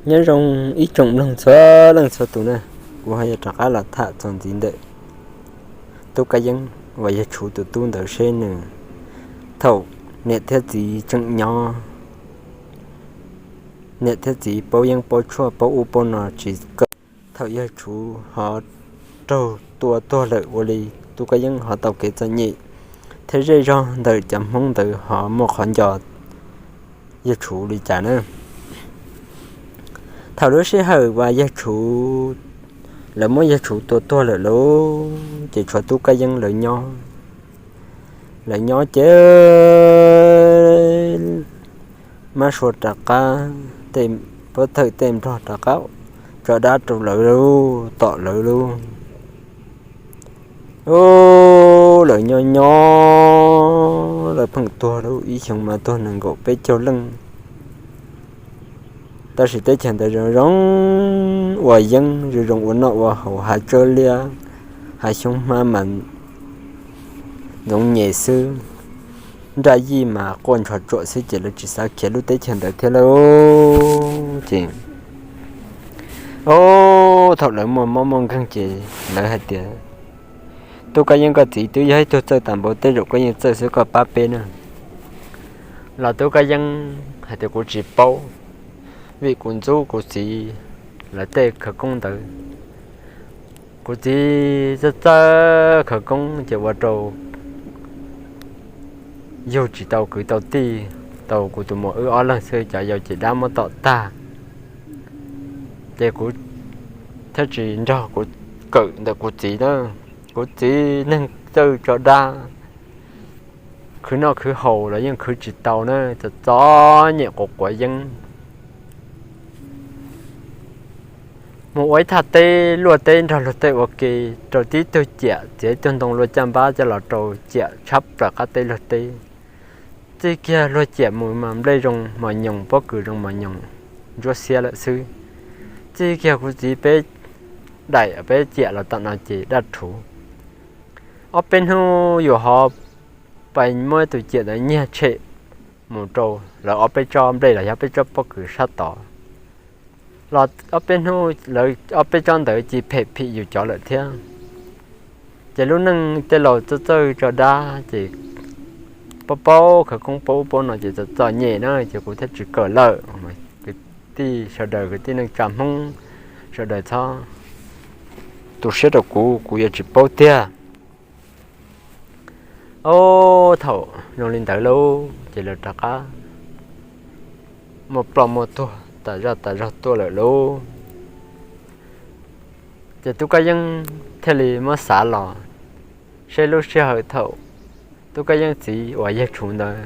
Nyob zoo ib tsoom mloog txhua leej txhua tus na, kuv ho yuav rov qab los tham txog ntxiv ntawm Tub Kab Yeeb uas yawg Tshuv tus tub ntawd seb nws thaum niam thiab txiv tseem nyob, niam thiab txiv paub yeeb paub tshuaj paub ub paub no tsis kawm. Thaum yawg Tshuv ho raug tua tuag lawm ua li, Tub Kab Yeeb ho tau kev txom nyem thiab zej zog ntawm cov Hmoob ntawd ho muaj qhov nco yawg Tshuv li cas na. Thaum lub sij hawm uas yawg Tshuv, lawv muab yawg Tshuv tua tuag lawm lauj, ces tshuav Tub Kab Yeeb lawv nyob. Lawv nyob ces mab sua rov qab, tej pov thawj tej nplog rov qab tso dab rau lawv lauj, tom lawv lauj. Ub, lawv nyob nyob lawv pheej tuag lauj, ib xyoo mas tuag nees nkaum peb caug leej. Tab sis teb chaws ntawd zoo zoo ua yeeb, zoo zoo ua noj ua haus, hav tsawb liab, hav xyoob hmab mas ntxoov nyem xwb, nraj yij mas quaj ntshov tsuam xwb, ces lawv tsis xav khiav lub teb chaws ntawd thiab lauj. Ces, o, thaum lawv muaj mob muaj nkeeg ces lawv hais tias, Tub Kab Yeeb, koj txiv twb yog ib tug txawj tas npaum, tej zaum koj yeej txawj xwb, koj pab peb na. Los Tub Kab Yeeb hais tias, Kuv tsis paub, vim kuv ntxub kuv txiv lawv tej khawv koob ntawd. Kuv txiv txawj txawj khawv koob ces ua rau yug tsis tau kwv tau tij, tau kuv tus muam wb ob leeg xwb, cov yau ces dab muab tom tag. Ces kuv thiaj tsis nrog kuv kawm ntawm kuv txiv na. Kuv txiv neeg txawj tso dab, khwv noj khwv haus los yeej khwv tsis tau na, txom txom nyem quav quav yeeb. Mus ua ib thaj teb luaj teb nrog luag tej ua ke, rau tib tug ciam txiav ib tug ntoo luaj caj npab coj los rau ciam tshab plaws qab teb luag teb. Txij kiag luag ciam mus mas nplej zoo mos nyoos, pob kws zoo mos nyoos, ntsuab xiab lawm xwb. Txij kiag kuv txiv peb daim peb ciam los tom no ces daj rhuv. Ob peb hnub yus ho pais muab tus ciam ntawd nyiag tshem mus rau lawv ob peb tsob nplej los yog peb tsob pob kws sab tod. Los ob peb hnub lawv ob peb tsob ntawd cia phem phim yus cov lawm thiab. Ces lub neej tej laus txawj txawj tso dab ces paub paub khawv koob paub ub paub no ces txom txom nyem na, ces kuv thiaj tsis kawm lawm. Kwv tij sawv daws, kwv tij neej tsa Hmoob sawv daws txhob tu siab rau kuv, kuv yuav tsis paub tiag. Ob, thaum zoo li ntawd lauj ces lawv rov qab muaj ploj muaj tuag tas zaj tas zog tuaj lawm lauj. Ces Tub Kab Yeeb thiaj li muab xav los seb lub sij hawm thaum Tub Kab Yeeb txiv uas yawg Tshuv ntawd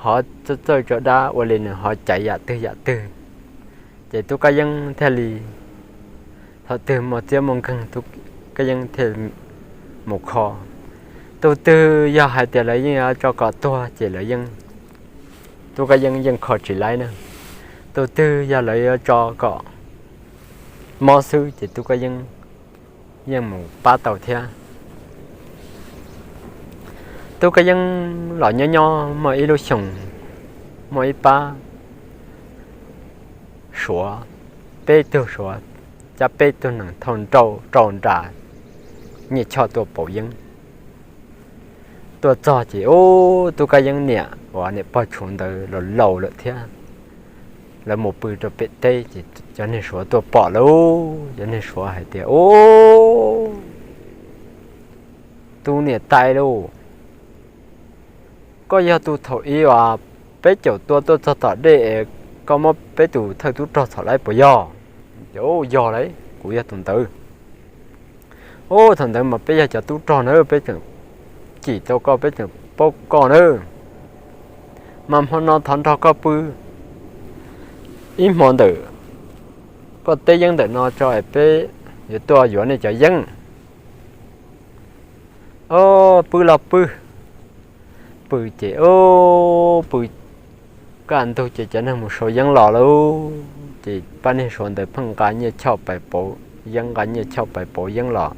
ho txawj txawj tso dab ua li nws ho caiv yam twg yam twg. Ces Tub Kab Yeeb thiaj li, thaum twg muaj txiab muaj nkeeg Tub Kab Yeeb thiaj mus kho. Tus twg yog hais tias lawv yeej yuav tso kom tuag ces lawv yeej, Tub Kab Yeeb yeej kho tsis laib na. Tus twg yog lawv yuav tso kom mob xwb ces Tub Kab Yeeb yeej mus pab tau thiab. Tub Kab Yeeb los nyob nyob muaj ib lub xyoos, muaj ib pab suav, peb tug suav, cab peb tug nees thauj nrauj rau nram Nyiaj Choj tuaj pauv yeeb. Tuaj txog ces ub, Tub Kab Yeeb niam uas niam pog Tshuv ntawd los laus lawm thiab, lawv mus pw rau pem teb ces cov neeg suav tuaj pom lauj, cov neeg suav hais tias, Ub, tus niam tais lauj, koj yog tus thaum ub uas peb caum tua tuaj txog tom dej es koj muab peb tus thawj tub rog txhom laib puas yog? Ces, Yog lauj, kuv yog tus ntawd. Ub, thaum ntawd mas peb yog cov tub rog na, peb tseem cim tau koj, peb tseem paub koj na. Mas hmo no thov nrog koj pw ib hmo ntawm koj teb yeeb ntawm no tso es peb yuav tuaj yuav nej cov yeeb. Ob, pw los pw. Pw ces, ob, pw kaj ntug ces cov neeg mus sau yeeb los lauj. Ces pab neeg suav ntawd pheej nqa Nyiaj Choj pais pauv yeeb, nqa Nyiaj Choj pais pauv yeeb los,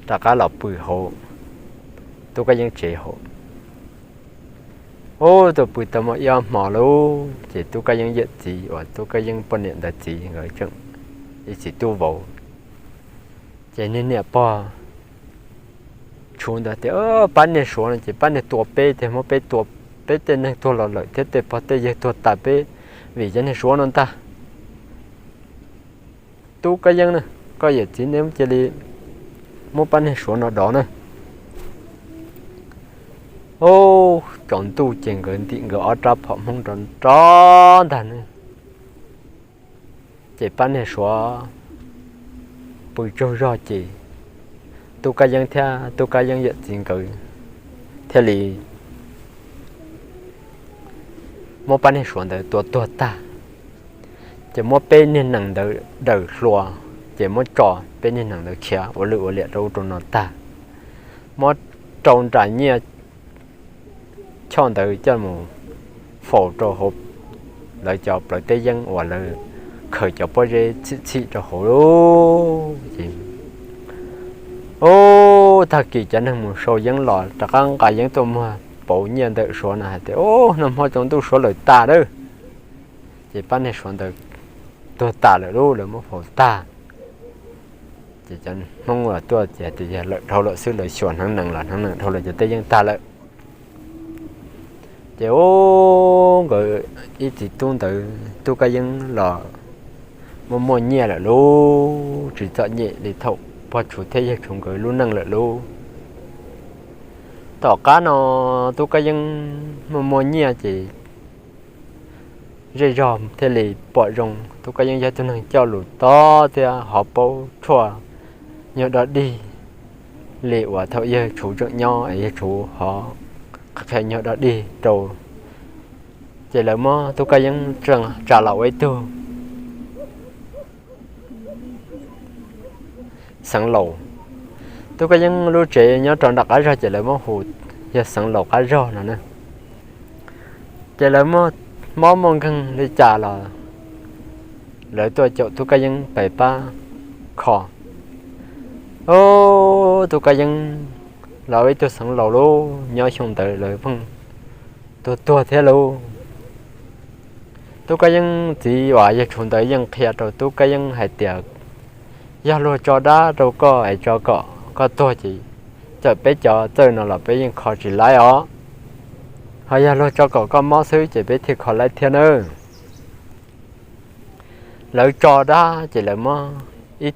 rov qab los pw hauv Tub Kab Yeeb tsev hauv. Ub, tuaj pw tau muaj ib ob hmo lauj, ces Tub Kab Yeeb yawm txiv uas Tub Kab Yeeb poj niam ntawd txiv nkawd tseem ib txiv tub vauv, ces niag niam pog tshuv ntawd tias pab niag suav no ces pab niag tua peb tiag, muab peb tua, peb tej neeg tuag los lawm thiab tej pog tej yawg tuag tas peb vim cov niag suav no ntag. Tub Kab Yeeb na, koj yawm txiv neb cia li muab pab niag suav no dov na. Ub, tsaus ntuj ces nkawd ntim nkawd ob rab phom hmoob rov rov ntag ne. Ces pab niag suav pw tsaug zog ces Tub Kab Yeeb thiab Tub Kab Yeeb yawm txiv nkawd thiaj li muab pab niag suav ntawd tua tuag tag, ces muab peb niag nees ntawd daws hlua, ces muab tso peb niag nees ntawd khiav ua lwj ua liam rau ub rau no tag, muab rau nram nyiaj choj ntawd coj mus faus rau hauv lawv cov plawv teb yeeb uas lawv khaws cov pob zeb txhim txhim rau hauv lub. Ub, tag kis cov neeg mus sau yeeb los rov qab nqa yeeb tuaj muag pauv nyiaj ntawm suav no hais tias, Ub, nag hmo tsaus ntuj suav lawm tas lawm. Ces pab niag suav ntawd tuag tas lawm lub, lawv muab faus tag. Ces cov hmoob los tuaj ces tias yog lawm dhau lawm xwb, lawv xyuas hneev nees los hneev nees dhau lawm cov teb yeeb tag lawm. Ces ub, nkawd ib txiv tub ntawd Tub Kab Yeeb los muaj muaj nyiaj lawm lub, tsis txom nyem li thaum pog tshuv thiab yawg tshuv nkawd lub neej lawm lub. Tom qab no Tub Kab Yeeb muaj muaj nyiaj ces zej zog thiaj li pom zoo Tub Kab Yeeb yog tug neeg coj lus tob thiab ho paub tshuaj nyuag dog dig li uas thaum yawg tshuv tseem nyob es yawg tshuv ho qhia nyuag dog dig rau. Ces lawv muab Tub Kab Yeeb tsa los ua ib tug xeev laus. Tub Kab Yeeb lub tsev nyob rau nram qab zog ces lawv muab hu yog xeev laus qab zog no na. Ces lawv muaj mob muaj nkeeg li cas los lawv tuaj caum Tub Kab Yeeb pais pab kho. Ub, Tub Kab Yeeb los ua ib tug xeev laus lub, nyob xyoo ntawd lawv pheej tuag tuag thiab lub. Tub Kab Yeeb txiv uas yawg tshuv ntawd yeej qhia rau Tub Kab Yeeb hais tias, Yog luag tso dab rau koj es tso kom koj tuag ces txawm peb cov txawj no los peb yeej kho tsis laib os. Ho yog luag tso kom koj mob xwb ces peb thiaj kho laib thiab nawb. Lawv tso dab ces lawv muab ib,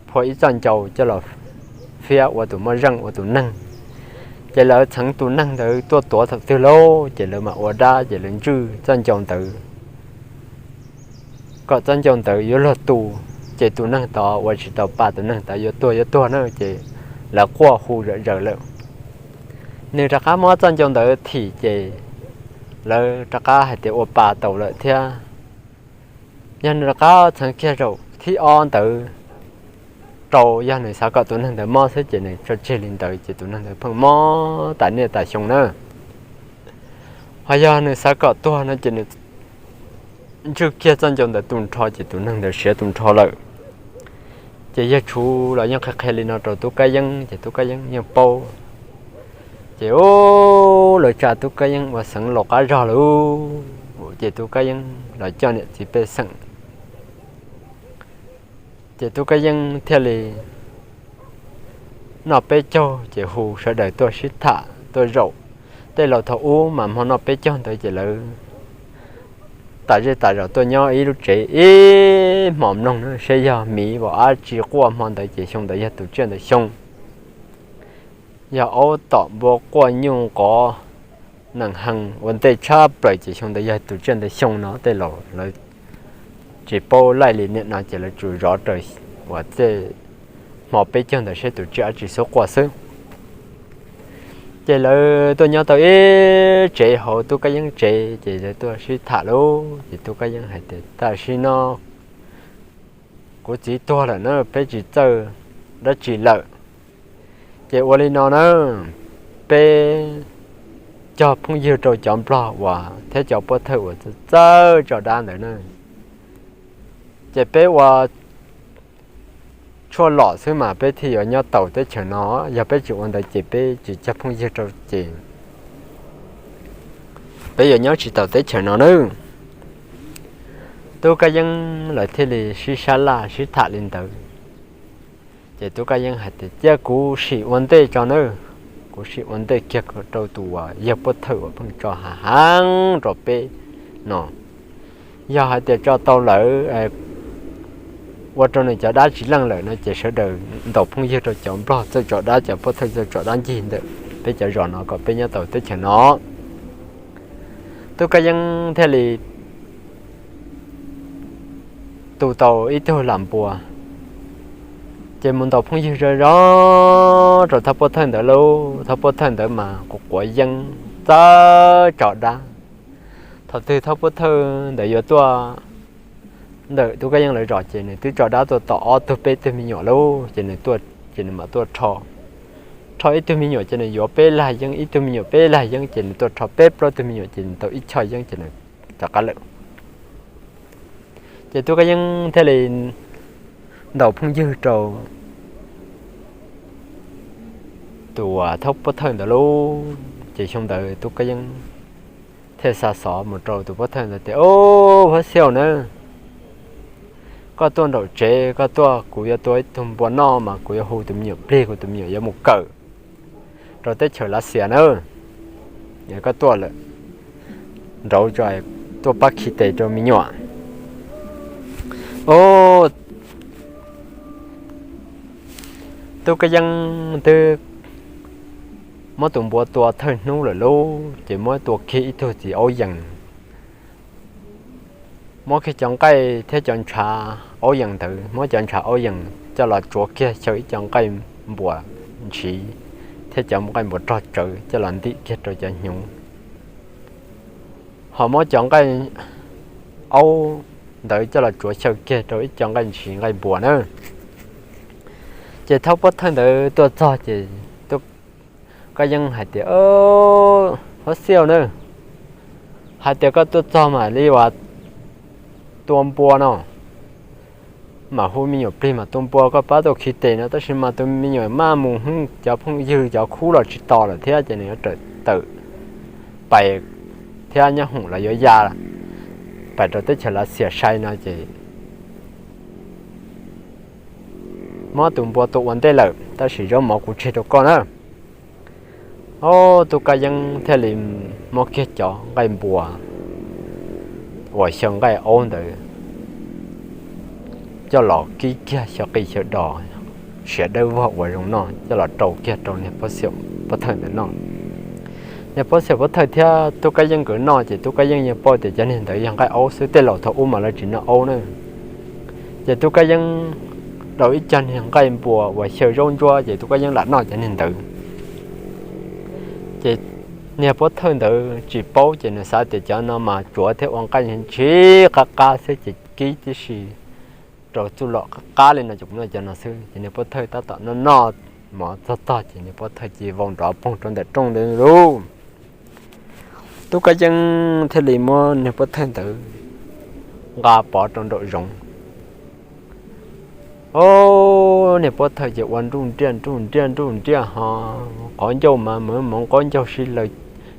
phua ib txoj ncau coj los fiab ua tus moj zeej ua tus neeg. Ces lawv txheev tus neeg ntawd tuaj tuav thaum twg lauj, ces lawv mam ua dab ces lawv ntswj txoj ncau ntawd kom txoj ncau ntawd yuav luag tu, ces tus neeg tod uas tsis tau pa tus neeg tod yuav tuag yuav tuag na, ces lawv quaj hu zom zaws lawm. Nws rov qab muab txoj ncau ntawd thim ces lawv rov qab hais tias ua pa tau lawm thiab. Yog nws rov qab txheev kiag zaum thib ob ntawd rau, yog nws xav kom tus neeg ntawd mob xwb ces nws tso tseg li ntawd ces tus neeg ntawd pheej mob tas niaj tas xyoo na. Ho yog nws xav kom tuag no ces nws ntswj kiag txoj ncau ntawd tu nrho ces tus neeg ntawd siav tu nrho lawm. Ces yawg tshuv los yeej qhia qhia li no rau Tub Kab Yeeb ces Tub Kab Yeeb yeej paub. Ces ub, lawv tsa Tub Kab Yeeb ua xeev laus qab zog lawm, ces Tub Kab Yeeb los coj niam txiv pej xeem. Ces Tub Kab Yeeb thiaj li noj peb caug ces hu sawv daws tuaj sib tham tuaj zaum. Tej laus thaum ub mas hmo noj peb caug ntawd ces lawv tas zej tas zos tuaj nyob ib lub tsev ib hmo mloog na, seb yog miv vos dab tsi quaj hmo ntawd ces xyoo ntawd yog tus tsiaj ntawd xyoo. Yog aub tom npua quaj nyuj nqov nees hees ua ntej tshab plaws ces xyoo ntawd yog tus tsiaj ntawd xyoo no. Tej laus lawv tsis paub laij li niam no ces lawv tsuas zov raws uas tej hmo peb caug ntawd seb tus tsiaj dab tsi xub quaj xwb. Ces lawv tuaj nyob tau ib tsev hauv Tub Kab Yeeb tsev ces lawv tuaj sib tham lauj, ces Tub Kab Yeeb hais tias, Tam sim no kuv txiv tuag lawm na, peb tsis txawj dab tsi lawm. Ces ua li no na, peb cog phooj ywg rau cov nplog uas thiab cov pov thawj uas txawj tso dab ntawd na, ces peb ua tshuaj lom xwb mas peb thiaj yuav nyob taus teb chaws no. Yog peb tsis ua ntawd ces peb tsis cog phooj ywg rau ces peb yuav nyob tsis taus teb chaws no nawb. Tub Kab Yeeb lawv thiaj li sib sab laj sib tham li ntawd. Ces Tub Kab Yeeb hais tias, Cia kuv sim ua ntej tso nawb, kuv sim ua ntej kiag rau tus uas yawg Puab Thawj uas pheej tso hav heev rau peb no. Yog hais tias tso tau lawm, ua rau nws cov dab tsis leej lawm no ces sawv daws ntaus phooj ywg rau cov Nplog txawj tso dab, cov Puab Thawj txawj tso dab ncig ntawm peb cov zos no kom peb nyob tau teb chaws no. Tub Kab Yeeb thiaj li tu tau ib tug lam npua, ces mus ntaus phooj ywg zog zog rau thawj Puab Thawj ntawd lauj. Thawj Puab Thawj ntawd mas quav quav yeeb txawj tso dab. Thaum twg thawj Puab Thawj ntawd yuav tuaj ntawm Tub Kab Yeeb lawv zos ces nws twb tso dab tuaj tom ob tug peb tug me nyuam lauj. Ces nws tuaj, ces nws mam tuaj rho, rho ib tug me nyuam ces nws yuav peb lag yeeb, ib tug me nyuam peb lag yeeb, ces nws tuaj rho peb plaub tug me nyuam ces nws tau ib choj yeeb ces nws rov qab lawm. Ces Tub Kab Yeeb thiaj li ntaus phooj ywg rau tus uas thawj Puab Thawj ntawd lauj. Ces xyoo ntawd Tub Kab Yeeb thiaj xa xov mus rau tus Puab Thawj ntawd tias, Au, Puab Xiaum na, koj tuaj nraum tsev, koj tuaj, kuv yuav tua ib tug npua noj mas kuv yuav hu tus me nyuam plig, kuv tus me nyuam yuav mus kawm rau teb chaws Lav Xias na. Koj tuaj lawm, nrauv tso, tuaj pab khi tes rau me nyuam. Au, Tub Kab Yeeb twb muab tus npua tua thawj hnub lawm lauj, ces muab tua kiag ib tug txiv aub yees, muab kiag cov nqaij thiab cov ntshav aub yees ntawd, muab cov ntshav aub yees coj los tsuav kiag xyaw ib co nqaij npua ntshiv thiab cov nqaij npua rog tsawv coj los ntim kiag rau cov hnyuv, ho muab cov nqaij aub ntawd coj los tsuav xyaw kiag rau ib co nqaij ntshiv nqaij npua na. Ces thawj Puab Thawj ntawd tuaj txog ces Tub Kab Yeeb hais tias, Au, Puab Xiaum na, hais tias koj tuaj txog mam li ua tua npua no, mam hu me nyuam plig mam tua npua, koj pab tuaj khi tes no, tab sis mas tus me nyuam maj mus hwb, cov phooj ywg cov khub los tsis tos lawm thiab ces nws yuav raws tawm pais thiab nyob hoom los yuav ya pais rau teb chaws Lav Xias sai no ces muab tus npua tua ua ntej lawm, tab sis zaub mov kuv tseg rau koj na. Au, Tub Kab Yeeb thiaj li muab kiag cov nqaij npua uas xyaw nqaij aub ntawd coj los kib kiag xyaw qis xyaw dos, siav dawb vog ua zoo noj coj los rau kiag rau niag Puab Xiaum Puab Thawj ntawd noj. Niag Puab Xiaum Puab Thawj thiab Tub Kab Yeeb nkawd noj ces Tub Kab Yeeb yeej paub tias cov niag ntawd yog nqaij aub xwb, tej laus thaum ub mas lawv tsis noj aub na. Ces Tub Kab Yeeb rau ib co niag nqaij npua uas xyaw zaub ntsuab ces Tub Kab Yeeb lam noj cov niag ntawd. Ces niag Puab Thawj ntawd tsis paub ces nws xav tias cov no mas tsuav thiab ua nqaij ntshiv qab qab xwb ces kib tib si rau txuj lom qab qab li no ces kuv noj cov no xwb. Ces niag Puab Thawj tab tom noj noj mov txog tog ces niag Puab Thawj cia li vau nrov poog rau ntawm rooj ntawd lauj. Tub Kab Yeeb thiaj li muab niag Puab Thawj ntawd nqa pov rau nraum zoov. Au, niag Puab Thawj ces ua nruj nriaj nruj nriaj nruj nriaj ho qhov ncauj mas mov mov qaub ncaug si lawm,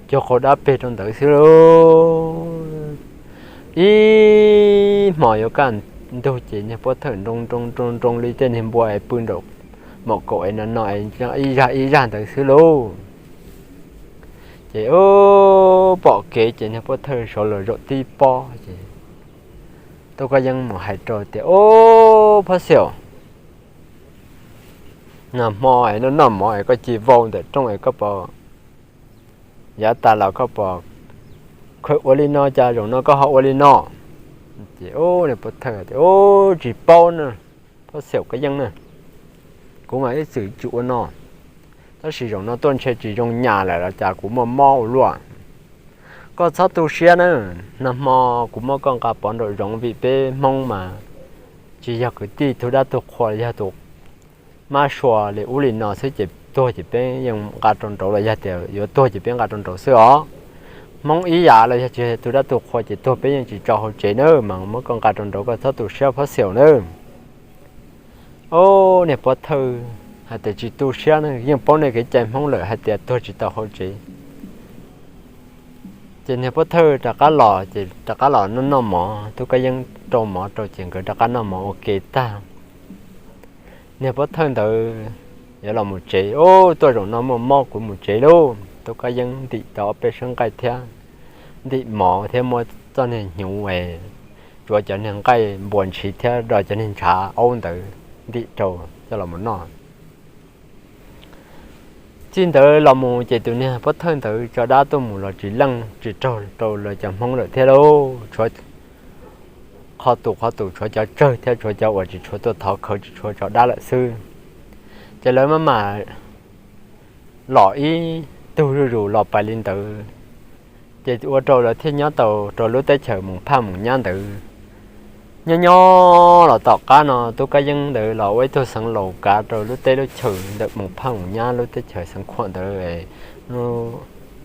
cog qau dab peg rau ntawd xwb lauj. Ib hmos yuav kaj ntug ces niag Puab Thawj nroo nroo nroo nroo li tej niag npua es pw nraum maum kaum es no no es ib zaj ib zaj ntawd xwb lauj. Ces pom kev ces niag Puab Thawj sawv los zaum tib pob ces Tub Kab Yeeb mus hais rau tias, Au, Puab Xiaum, nag hmo es noj noj mov es koj cia li vau ntawm rooj es koj puas, yav tas los koj puas khaws ua li no cas zaum no koj ho ua li no? Ces niag Puab Thawj tias, Au, tsis paub na, Puab Xiaum Kab Yeeb na, kuv mas ib txwm tsis ua no, tab sis zaum no tuaj ntshe tsis zoo nyas lawm los cas kuv muaj mob ua luaj. Koj txhob tu siab na, nag hmo kuv muab koj nqa pov nraum zoov vim peb Hmoob mas tsis yog kwv tij tug dab tug qhua, yog tus mab sua li ub li no xwb ces tuag ces peb yeej nqa rau nraud los yog tias yuav tuag ces peb nqa rau nraud xwb os. Hmoob ib yam los yog tsis yog tus dab tus qhua ces tuag peb yeej tsis tso hauv tsev na, mas muab koj nqa rau nraud koj txhob tu siab Phob Xiaum na. Au, niag pov thawj hais tias tsis tu siab ne, yeej paub nej kev cai Hmoob lawm hais tias tuag tsis tau hauv tsev. Ces niag pov thawj rov qab los, ces rov qab los noj noj mov, Tub Kab Yeeb rau mov rau ces nkawd rov qab noj mov ua ke tag. Niag pov thawj ntawd yuav los mus tsev, Ub, tuaj zaum no muaj mob, kuv mus tsev lauj. Tub Kab Yeeb ntim tau ob peb sab nqaij thiab ntim mov thiab muab txoj niag hnyuv, tsuav cov niag nqaij npua ntshiv thiab do cov niag ntshav aub ntawd ntim rau coj los mus noj. Txij ntawd los mus ces tus niag pov thawj ntawd tso dab tuaj mus los tsis leej tsis raug rau lawv cov Hmoob lawm thiab lauj. Qhov tus qhov tus tshuav cov tsawg thiab tshuav cov uas tsis tshua tuaj thov khawv tsis tshua tso dab lawm xwb. Ces lawv maj mam los ib tug zuj zus los pais li ntawd, ces ua rau lawv thiaj nyob tau rau lub teb chaws Moos Phaj Moos Nyab ntawd. Nyob nyob los tom qab no Tub Kab Yeeb ntawd los ua ib tug xeev laus kav rau lub teb lub chaws ntawm Moos Phaj Moos Nyab lub teb chaws xeev Khuam ntawd, lub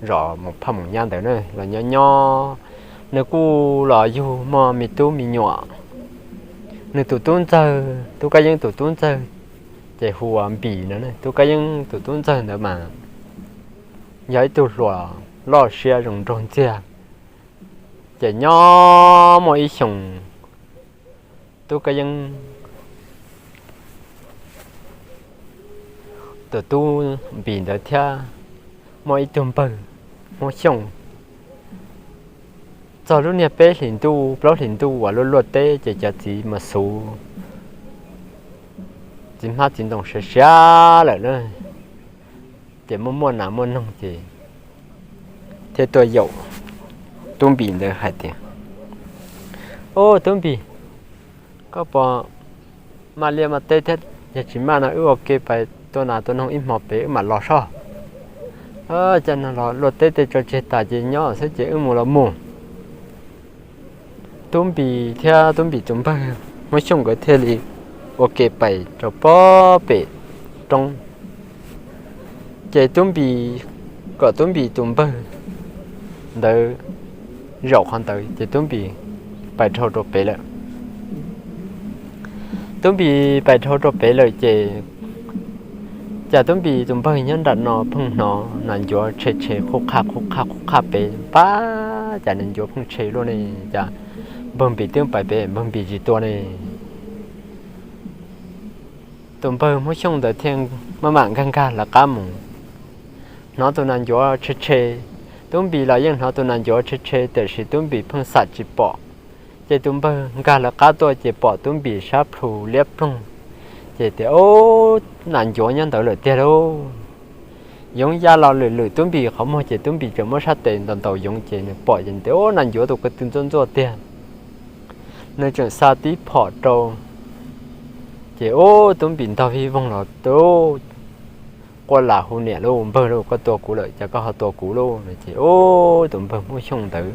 zos Moos Phaj Moos Nyab ntawd na. Los nyob nyob nws kuj los yug muaj me tub me nyuam. Nws tus tub ntxawg, Tub Kab Yeeb tus tub ntxawg, ces hu ua Npis no. Tub Kab Yeeb tus tub ntxawg ntawd mas yog ib tug hluas loj siab zoo nraug ntxiag. Ces nyob muaj ib xyoos, Tub Kab Yeeb tus tub Npis ntawd thiab muaj ib tug npawg Hmoob Xyooj. Txog lub niag peb hlis ntuj plaub hlis ntuj uas luaj luaj teb ces cov txiv mas xuv txiv hmab txiv ntoo siav siav lawm na. Ces muaj muaj nas muaj noog ces thiaj tuaj yaum Tub Npis ntawd hais tias, Ub, Tub Npis, koj puas maj liaj maj teb thiab? Yog tsis maj no wb ua ke pais tua nas tua noog ib hmo pem wb mam los soj. Cas no los luaj teb tej tso tseg tas ces nyob xwb ces wb mus los mus. Tub Npis thiab Tub Npis tus npawg Hmoob Xyooj nkawd thiaj li ua ke pais rau pob pem roob. Ces Tub Npis, kom Tub Npis tus npawg ntawd zaum qhov ntawd ces Tub Npis pais dhau rau pem lawm. Tub Npis pais dhau rau pem lawm ces cas Tub Npis tus npawg nyob nram no pheej hnov nas ncuav tshe tshe qhuj qhaj qhuj qhaj qhuj qhaj pem pab, cas nas ncuav pheej tshe luaj ne, cas npawg Npis twb pais pem npawg Npis tsis tua ne. Tus npawg Hmoob Xyooj ntawd thiaj maj mam nkag nkag lawv qab mus, hnov tus nas ncuav tshe tshe. Tub Npis los yeej hnov tus nas ncuav tshe tshe tiam sis Tub Npis pheej xam tsis pom. Ces tus npawg nkag lawv qab tuaj ces pom Tub Npis sab plhu liab ploog, ces tias, Ub, nas ncuav nyob ntawd lawm tiag lauj. Yoov ya los lwm lwm Tub Npis qhov muag ces Tub Npis tseem muab sab tes ntaus ntaus yoov ces nws pom ces tias, Ub, nas ncuav tus ko tw ntxuaj ntxuaj tiag. Nws tseem xa tib phom rau, ces ub, Tub Npis ntog vij voog los, Tub, quaj las hu niam lauj, npawg lauj, koj tua kuv lawm, cas koj ho tua kuv lauj? Ces ub, tus npawg Hmoob Xyooj ntawd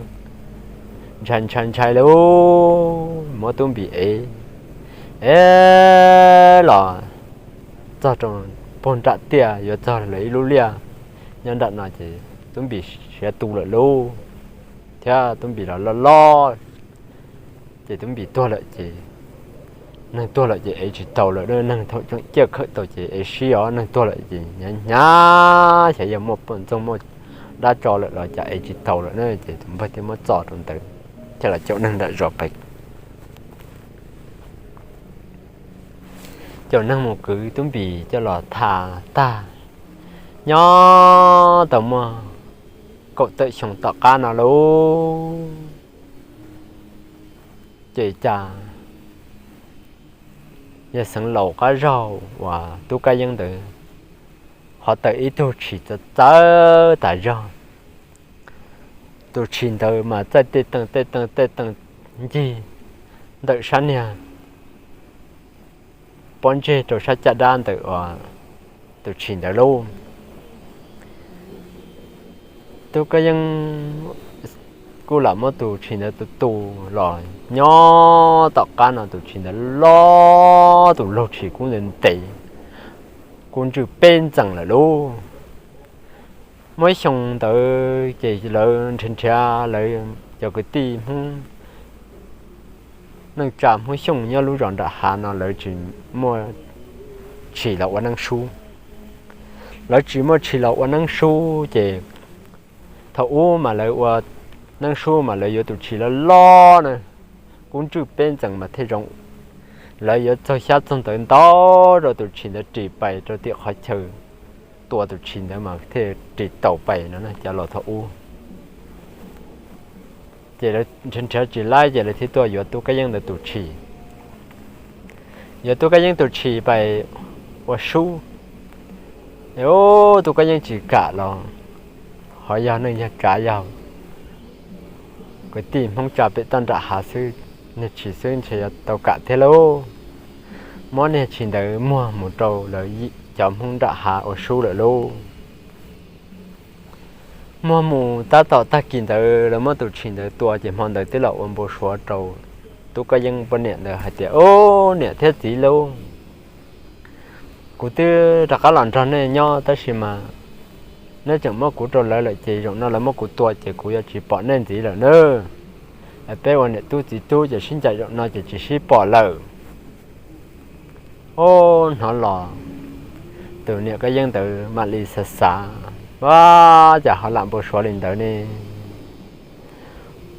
ntshai ntshai ntshai lauj, muab Tub Npis ev, ev los txog rau puag nram tiaj yuav txog lawv ib lub liaj nyob nram no ces Tub Npis siav tu lawm lauj, thiab Tub Npis los loj loj, ces Tub Npis tuag lawm ces, neeg tuag lawm ces ev tsis taus lawm, neeg thaum tseem ciaj khawm tau ces ev sib os, neeg tuag lawm ces hnyav hnyav, xyov yog muaj poj ntxoog muaj dab tso lawm los cas ev tsis taus lawm na, ces tus npawg thiaj muab txo rau ntawd, thiaj los caum neeg nram zos pais caum neeg mus kwv Tub Npis coj los tham tag. Nyob tau muaj kaum tawm xyoo tom qab no lauj, ces cas yawg xeev laus qab zaug uas Tub Kab Yeeb ntawd ho tawm ib tug tshis txawv txawv tas zog. Tus tshis ntawd mas txaij tej teej tej teej tej teej ncig ntawm sab niag pob ntseg rau sab caj dab ntawm tus tshis ntawd lauj. Tub Kab Yeeb kuj lam muab tus tshis ntawd tu tu los nyob tom qab no tus tshis ntawd loj, tus laug tshis kub ntev ntev, kub ntswj peb ntxees lawm lauj. Muaj ib xyoo ntawd ces lawv nrhiav nrhiav lawv cov kwv tij Hmoob neej tsa Hmoob Xyooj nyob lub zos nram hav no lawv tsis muaj tshis los ua neeb sub. Lawv tsis muaj tshis los ua neeb sub ces thaum ub mas lawv ua Neeb sub mas lawv yuav tus tshis loj loj na, kub ntswj peb ntxees mas thiaj zoo. Lawv yuav txaug xyab txaug ntawv ntau rau tus tshis ntawd ris pais rau tim qhov chaw tua tus tshis ntawd mas thiaj ris taus pais no cov laus thaum ub. Ces nrhiav nrhiav tsis laib ces lawv thiaj tuaj yuav Tub Kab Yeeb ntawd tus tshis. Yuav Tub Kab Yeeb tus tshis pais ua sub. Ub, Tub Kab Yeeb tsis kam los ho yog neej yog tsav yog kwv tij Hmoob tsa pem toj nram hav xwb, niag tshis xwb ntshe yuav tau kam thiab lauj. Muab niag tshis ntawd muag mus rau lawv cov Hmoob nram hav ua sub lawm lauj. Muag mus tab tom tag kis ntawd lawv muab tus tshis ntawd tua ces hmo ntawd twb los ua npau suav rau Tub Kab Yeeb poj niam ntawd hais tias, Ub, niam thiab txiv lauj, kuv twb rov qab los nrog nej nyob tab sis mas neb tseem muab kuv rau lawv lawm ces zaum no lawv muab kuv tua ces kuv yuav tsis pom nej ntxiv lawm nawb. Peb ua niam tub txiv tub ces sib ncaim zaum no ces tsis sib pom lawm. Ub, hnov los tus niam Kab Yeeb ntawd mam li xav xav, Ua cas ho lam npau suav li ntawd ne?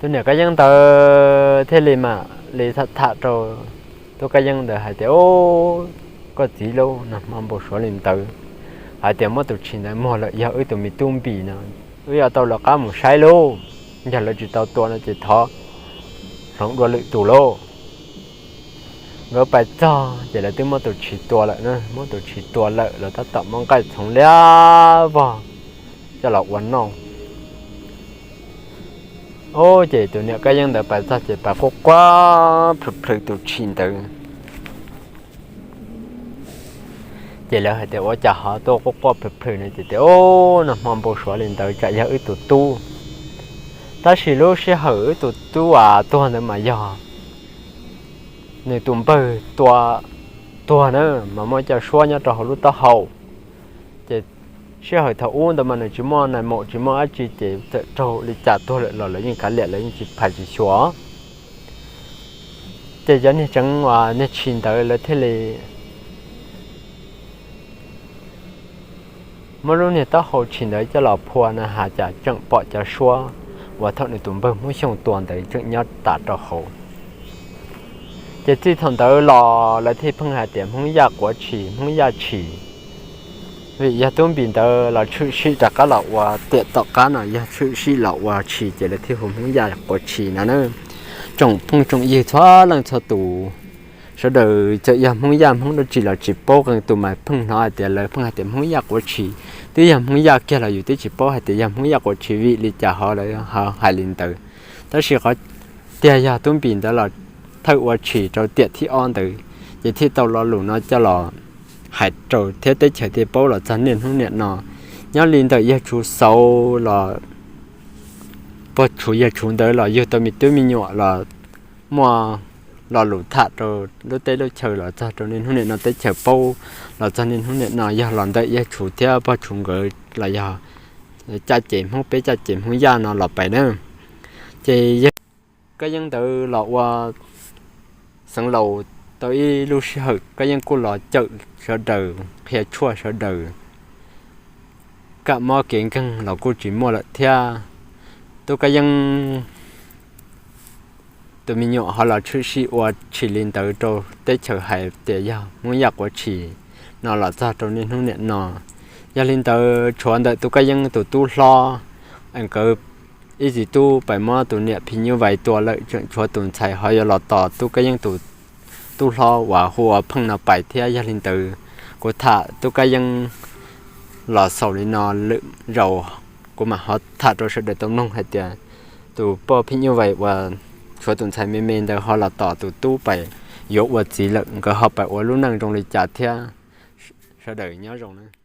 Tus niam Kab Yeeb ntawd thiaj li mam li tham tham rau Tub Kab Yeeb ntawd hais tias, Ub, koj txiv lauj, nag hmo npau suav li ntawd hais tias muab tus tshis ntawd muag lawm yog wb tus me tub Npis no, wb yuav tau lawv qab mus saib lauj, yog lawv tsis tau tua no ces thov hloov dua lwm tus lauj. Nkawd pais txog ces lawv twb muab tus tshis tua lawm na, muab tus tshis tua lawm lawv tab tom muab nqaij txhoov liab vog coj los ua noj. Ub, ces tus niam Kab Yeeb ntawd pais txog ces pais quaj quaj plhws plhws tus tshis ntawd. Ces lawv hais tias, Ua cas ho tuaj quaj quaj plhws plhws ne? Ces tias, Ub, nag hmo npau suav li ntawd tsam yog wb tus tub. Tab sis lub sij hawm wb tus tub uas tuag ntawd mas yog nws tus npawg tua tuag na, mas muaj cov suab nyob rau hauv lub taub hau. Ces sij hawm thaum ub ntawd mas nws tsis muaj nais maum tsis muaj dab tsi ces txawm raug li cas tuag lawm los lawv yeej kav liam, lawv yeej tsis phais tsis xyuas. Ces cov niag tseev uas niag tshis ntawd lawv thiaj li muab lub niag taub hau tshis ntawd coj los phua na has cas tseem pom cov suab uas thaum nws tus npawg Hmoob Xyooj tua ntawd tseem nyob tas rau hauv. Ces txij thaum ntawd los lawv thiaj pheej hais tias Hmoob Yaj quav tshis, Hmoob Yaj tshis. Vim yog tub Npis ntawd los tshwm sim rov qab los ua tiam tom qab no yog tshwm sim los ua tshis ces lawv thiaj hu Hmoob Yaj quav tshis no na. Tsoom phooj tsoom ywg txhua leej txhua tus, sawv daws txawm yog Hmoob Yaj Hmoob dab tsi los tsis paub, qee tus mas pheej hnov hais tias lawv pheej hais tias Hmoob Yaj quav tshis, twb yog Hmoob Yaj kiag los yus twb tsis paub hais tias yog Hmoob Yaj quav tshis vim li cas ho lawv ho hais li ntawd. Tab sis qhov tiag yog tub Npis ntawd los thawj ua tshis rau tiam thib ob ntawd, ces thiaj tau lo lus no coj los hais rau thiab teb chaws thiaj paub los txog niaj hnub niam no. Nyob li ntawm yawg Tshuv Xauv los, pog Tshuv yawg Tshuv ntawd los yug tau me tub me nyuam los muaj lo lus tham rau lub teb lub chaw los txog rau niaj hnub niam no teb chaws paub los txog niaj hnub niam no yog los ntawm yawg Tshuv thiab pog Tshuv nkawd los yog caj ces Hmoob, peb caj ces Hmoob Yaj no los pais na. Ces yawg Kab Yeeb ntawd los ua xeev laus tau ib lub sij hawm, Kab Yeeb kuj los cawm sawv daws, qhia tshuaj sawv daws, kam mob kev nkeeg los kuj tsis muaj lawm thiab. Tub Kab Yeeb tus me nyuam ho los tshwm sim ua tshis li ntawd rau teb chaws hais tias yog Hmoob Yaj quav tshis no los txog rau niaj hnub niam no. Yog li ntawd tshuav ntawm Tub Kab Yeeb tus tub hlob, nkawd ib txiv tub pais muab tus niam phim nyuj vais tua lawm, tseem tshuav tus ntxhais ho yuav los tos Tub Kab Yeeb tus tub hlob uas hu ua Pheej no pais thiab. Yog li ntawd kuv tham Tub Kab Yeeb los xaus li no lwm zaus kuv mam ho tham rau sawv daws tau mloog hais tias tus poj phim nyuj vais uas tshuav tus ntxhais me me ntawd ho los tos tus tub pais yuav ua txiv lawm, nkawd ho pais ua lub neej zoo li cas thiab. Sawv daws nyob zoo na.